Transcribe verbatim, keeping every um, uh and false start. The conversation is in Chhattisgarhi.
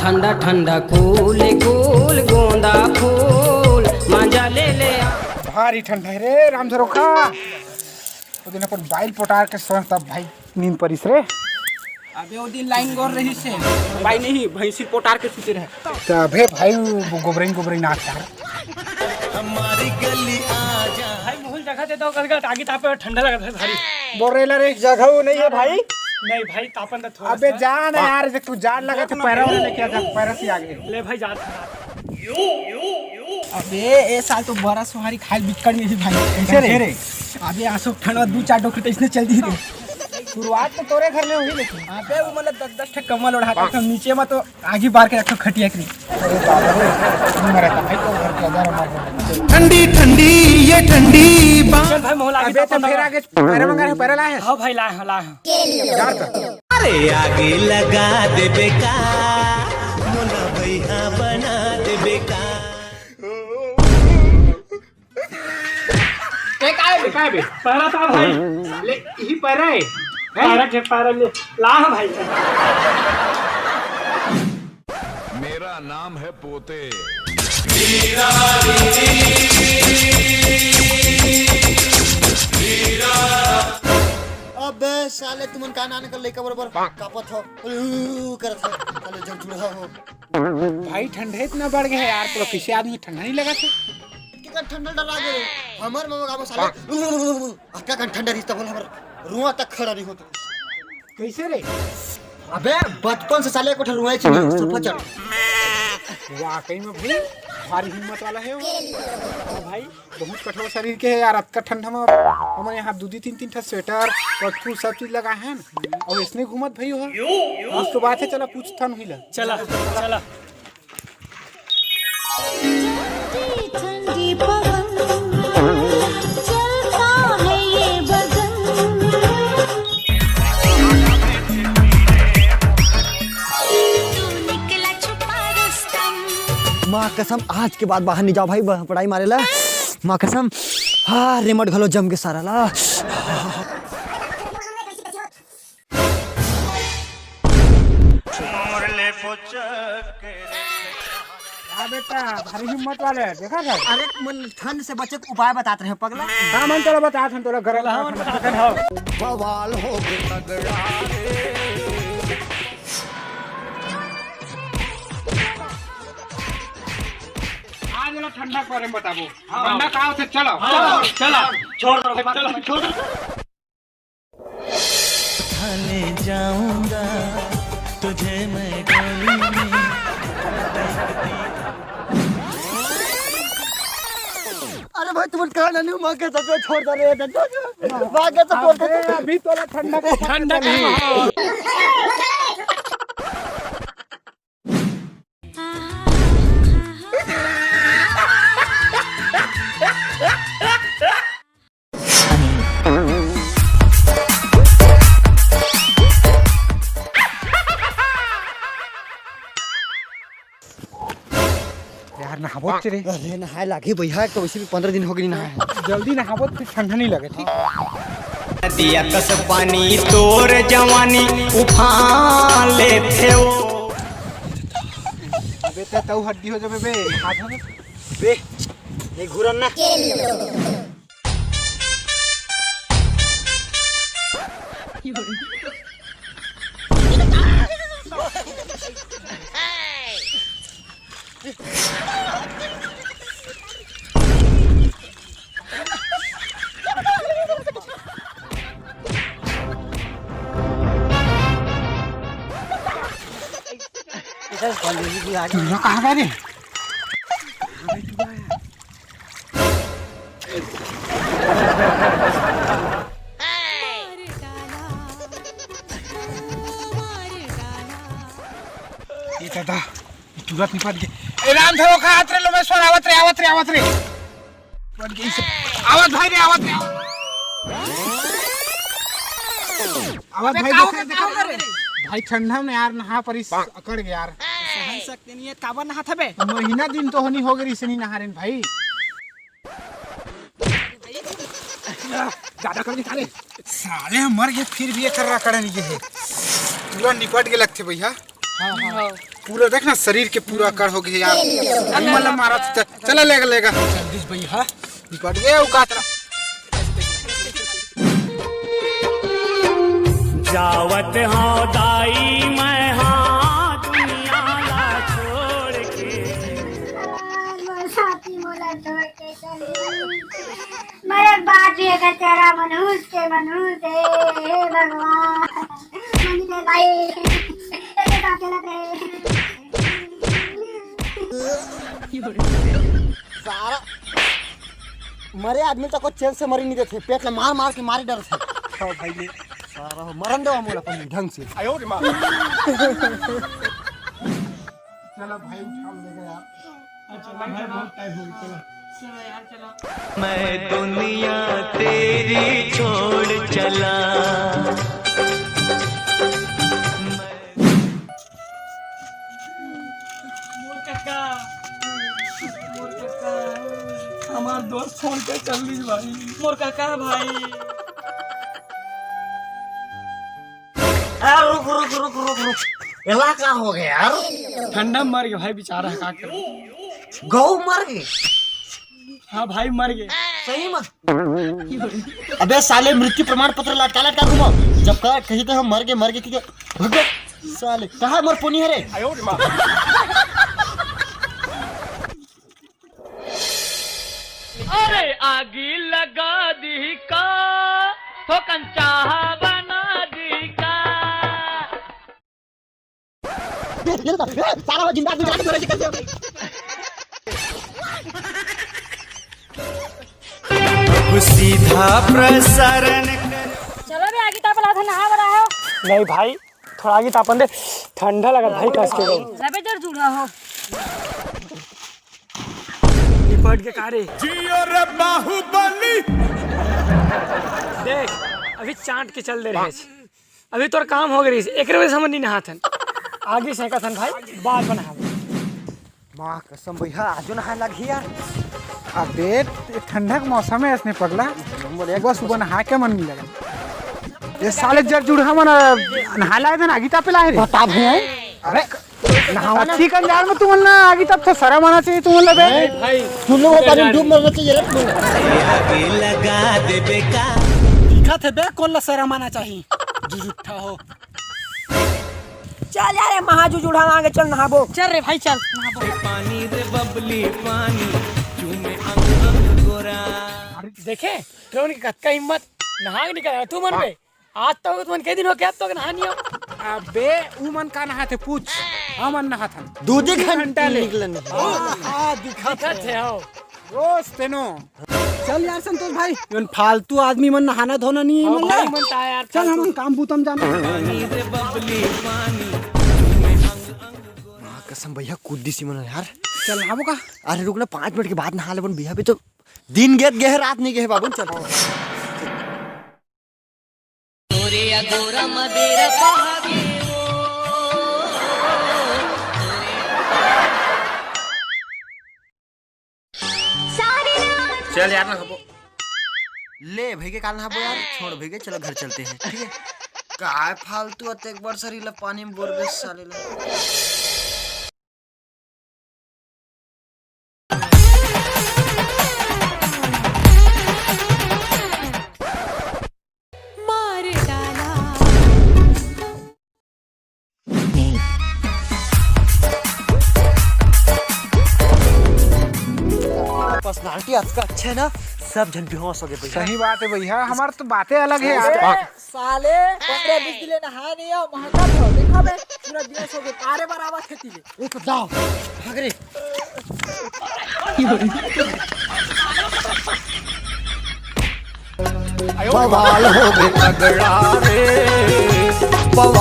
ठंडा ठंडा कूल कूल गोंदा फूल, मजा ले ले। भारी ठंडा हे रे रामझरोखा। ओ दिन अपन बाइल पोटार के सोन तब भाई नींद परिस रे। अबे ओ दिन लाइन गोर रहिस हे। बाई नहीं, भैंसी पोटार के सुते रहे। तभे भाई वो गोबरइन गोबरइन आत यार। भाई बहुत जगह दे दो, गलगल आगे तापे ठंडा लगत हे भारी। बोरेला रे, जगह वो नहीं है भाई। नहीं भाई, तापन तो थोड़ा अबे सा। जा ना यार, जे तू जाड़ लगा तो पैरा वाला लेके आ जा, पैरा से आगे। ले भाई, जा। अबे ए साल तो बरा सोहारी खाए बिक्कड़ में भी भाई। कैसे रे? अबे आसो ठंडा दू चार डोकरी तो इसने चल दी रे। शुरुआत तो तोरे घर में हुई लेकिन। अबे वो मतलब दस दस ठे कम्बल ओढ़ा के हम नीचे में तो आगी बार के रखो खटिया के। अरे बाबा रे, मरे का भाई तो घर के अंदर मार। ठंडी ठंडी ये ठंडी बा। चल भाई, मोहला आगे अबे तो तापन फिर लगा। आगे पैरा मंगा रहे, पैरा लाए हैं। हाँ भाई, लाए हैं, लाए हैं। अरे आगे लगा देबे का, मोला भैया बना देबे का। ए, काय बे, काय बे? पैरा था भाई। साले, यही पैरा है। हैं? पैरा के पैरा ले, ला भाई। मेरा नाम है पोते। अबे साले, तुमन का नान कर लइका बरोबर कापत हो, ऊ करत हो, साले झुरझुरहा हो। भाई, ठंडा इतना बढ़ गया है यार, पूरा पीछे आदमी ठंडा नहीं लगा था। के का ठंडा डरा गए रे? हमर ममा का साले, अक्का का ठंडा रिश्ता बोल, हमर रुआ तक खड़ा नहीं होता। कैसे रे? अबे बचपन से साले को ठरुआ ही चाहिए, सफरचंद। वाकई में भाई, भारी हिम्मत वाला है वो। हाँ भाई, बहुत कठोर शरीर के है यार। अतका ठंडा में हमन यहाँ दू दू तीन तीन ठा स्वेटर, पटकू सब चीज लगा है ना, और इसने घूमत भाई हो। आज तो बात है, चला पूछथन ही ला। चला, चला। ठंडी ठंडी पवन चलता है ये बदन। तू निकला छुपा रुस्तम। माँ कसम, आज के बाद बाहर नहीं जाओ भाई, ब-, पढ़ाई मारे ला। माँ कसम, हाँ, रेमट घलो जम के सारा ला। हाँ बेटा, भारी हिम्मत वाले, देखा था? अरे, मन ठंड से बचे के उपाय बतात रहे हो, पगला। हाँ, मन तोला बतात हन, तोला गरम हाँ, ठंडा। बवाल हो गया तगड़ा रे। आज वाला ठंडा के बारे में बताबो। हाँ। ठंडा का होथे? चलो। हाँ, चलो। छोड़ दो, चलो। छोड़ दो। उठा ले जाऊंगा तुझे मैं डोली में। अरे भाई, तुम कहा ना, माँ के सब छोड़ दे रहे हैं, माँ के सब बोल अबे, अभी तोला ठंडा का ठंडा का। यार, नहाबो च रे। अरे, नहाए लागी भैया, एक तो वैसे भी पंद्रह दिन हो गए नहाए। जल्दी नहाबो त फिर ठंडा नहीं लगे, ठीक? नदिया कस पानी तोर जवानी उफान लेथे ओ। अबे, ते तऊ हड्डी हो जाबे बे, हाथ हो। बे, नहीं घुरन ना। चूल्हा कहाँ गए रे? ये दादा, ये तुरंत निपट गए। ए राम धरो, कहाँ आवत रे, लोमेश्वर, आवत रे, आवत रे, आवत रे। निपट गए इसे। आवत भाई रे, आवत रे, आवत। आवत अबे भाई, का देखा, होता, देखा। का होता रे? भाई ठंडा में यार नहा परिस अकड़ गया यार। सहन शक्ति नहीं है, काबर नहात हबे? महीना दिन तो होनी हो गई, इसे नहीं नहा रहे भाई। ज्यादा कर दिखा ले। साले मर गए, फिर भी ये कर रहा, कड़े नहीं है। पूरा निपट के लगते भैया। हाँ, हाँ। पूरा देखना, शरीर के पूरा अकड़ हो गए यार। अभी मतलब मारा था, चला लेगा, लेगा। जगदीश भैया, निपट गए औकात रा। जावत हौं दाई मैं, हाँ, दुनिया ला छोड़ के। मोर साथी मोला छोड़ के चल दी। मरे के बाद भी एकर चेहरा मनहूस के मनहूस हे, हे भगवान। मनी दे भाई, एकर साथ चलत रहे। सारा मरे आदमी तो कोई चैन से मरी नहीं देते, पेट ला मार मार के मारे डर थे। हाँ भाई, ले सारा मरन दो मोला अपन ढंग से। चलो भाई, उठा लेगा यार। अच्छा भाई, बहुत टाइम हो गया, चलो। चलो यार, चलो। मैं दुनिया तेरी छोड़ चला। मोर काका, मोर काका, हमार दोस्त छोड़ के चल दी भाई। मोर काका भाई। आ, रुक, रुक, रुक, रुक, रुक। एला का हो गया यार? ठंडा मर गया भाई बेचारा, का करे? गौ मर गए? हाँ भाई, मर गए। सही में? अबे साले, मृत्यु प्रमाण पत्र लटका लटका घुमाओ। जब का कही तो हम मर गए, मर गए, ठीक है? रुक बे, साले, कहाँ मोर पोनी है रे? अरे आगी लगा दी का, थोकन चाह बना दी का। सारा वो जिंदा गुजराती हो रही है। अब सीधा प्रसारण। चलो बे, आगी ताप ला था, नहा बड़ा हो। नहीं भाई, थोड़ा आगी तापन दे, ठंडा लगा भाई, कस के गई। अबे जर जुड़ा हो। निपट के का रे? जियो रे बाहुबली। देख, अभी चाट के चल दे रहे हैं। अभी तोर काम हो गई, एकरे वजह से हम नहीं नहाथन। आगे से कहथन भाई, बाद में नहाबो। माँ कसम भैया, आजो नहाए लगी यार। अबे, ये ठंडा के मौसम है इसने पगला। सुबह सुबह नहा के मन नहीं लगा। ये साले जर जुड़हा मन नहा लाए देना, आगी तापे लाए रे। बता भैया। अरे, नहावा ठीक अंजार में तुमन ना आगी तब तो शर्म आना चाहिए तुमन ला बे। नहीं भाई, तुम लोगों का डूब मरना चाहिए रे तुम। आगे लगा देबे का। दिखत हे बे, कौन ला शर्म आना चाहिए? जुजुट्ठा हो। चल यार, ए महाजू जुड़हा आगे चल नहाबो। चल रे भाई, चल नहाबो। पानी रे बबली पानी, चूमे अंग अंग गोरा। देखे, ड्रोन की कतका हिम्मत, नहा के निकल आया तू मन पे। आज तो तुमन के दिन हो क्या, अब तो नहा नहीं हो। अबे, उ मन का नहाथे पूछ, हमन नहाथन। दू दू घंटा घंटा ले। निकलन। हाँ, हाँ, दिखत दिखत हे। हे, हो। रोज तेनो। चल यार संतोष भाई, ये फालतू आदमी मन नहाना धोना नहीं है हाँ मन भाई, ला। मन ता यार, चल फालतू। हम काम बूतम जाना। पानी रे बबली पानी। माँ कसम भैया, कूद दी सी मन यार। चल नहाबो का? अरे रुक ना, पाँच मिनट के बाद नहा लेबन भैया, अभी तो दिन गेत गए, रात नहीं गए बाबू, चल। चल यार, नहाबो। ले भाई के काल नहाबो यार, छोड़ भाई के, चलो घर चलते हैं, ठीक है? काय फालतू अतेक बड़ सरीला पानी में बोर बे साले ला। मार डाला। पर्सनालिटी आपका अच्छा है ना, सब झन बेहोश हो गए भैया। सही बात है भैया, हमारा तो बातें अलग है यार। साले, पंद्रह बीस दिन ले नहाए नहीं हो, महका तो देखो बे, पूरा बेहोश हो गए, तारे बराबर खेती ले। एक दाव, भाग रे। बवाल हो गए तगड़ा रे, बवाल।